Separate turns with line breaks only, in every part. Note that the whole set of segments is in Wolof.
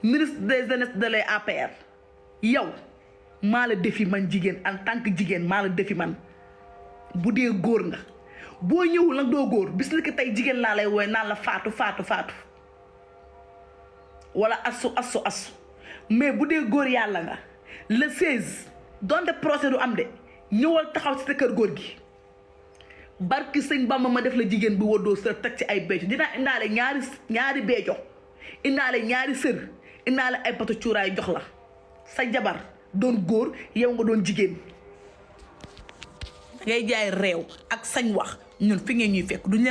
ministre des jeunesse de la APR yow maa la defi man jigéen en tant que jigéen maa la defi man bu dee góor nga boo ñëwul nag doo góor bis ni que tey jigéen laa lay wooy naan la faatu wala asu mais bu dee góor yàlla nga le 16 donte procès du am de ñëwal taxaw ci sa kër góor gi barki sëñ Bamba ma def la jigéen bi woddoo sër teg ci ay beeco dinaa indaale ñaari beeco indaale ñaari sër indaale ay poto cuuraay jox la sa jabar doon góor yow nga doon jigéen ngay jaay réew ak sañ wax ñun fi ngeen ñuy fekk duñ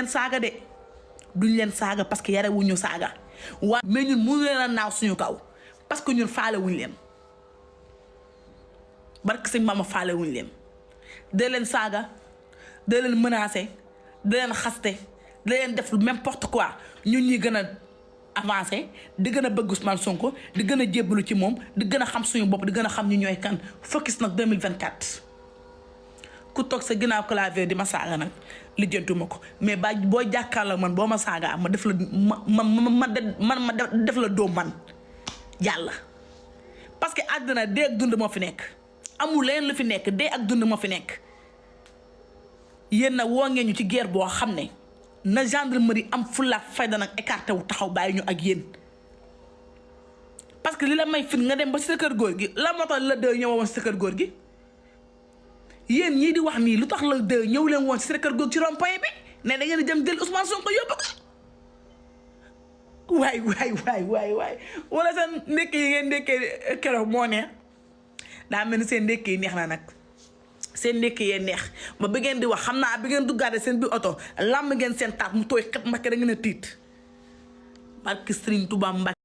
leen saaga parce que yare wuñu saaga waaye mais ñun mënu leen a naaw suñu kaw parce que ñun faale wuñ leen barki sëñ Bamba faale wuñ leen da leen saaga da leen menacé da leen xaste da leen def n'importe quoi ñun ñi gën a avancé di gën a bëgg Ousmane Sonko di gën a jébbalu ci moom di gën a xam suñu bopp di gën a xam ñu ñooy kan focus nag 2024 ku toog sa ginnaaw clavier di ma saaga nag lijjantuma ko mais boo jàkkaarloo man boo ma saaga ma def la ma def la doom man yàlla parce que àddina dee ak dund moo fi nekk amul leen lu fi nekk dee ak dund moo fi nekk yéen nag woo ngeen ñu ci guerre boo xam ne na gendarmerie am fulla fayda nag écarté wu taxaw bàyyi ñu ak yéen parce que li la may fit nga dem ba si sa kër góor gi la moo tax la dëw ñëwoon si sa kër góor gi yéen ñii di wax nii lu tax la dëw ñëw leen woon si sa kër góor ci rond-point bi ne da ngeen di jëm jël Ousmane Sonko yóbbu ko waay wala seen ndekki yi ngeen ndekkee keroog moo neex daa mel ni seen ndekki yi neex na nag seen ndekki yee neex ba bi ngeen di wax xam naa bi ngeen duggaate seen biir oto làmb ngeen seen taat mu tooy xet mbake da ngeen a tiit barki Sëriñ Tuubaa Mbàkke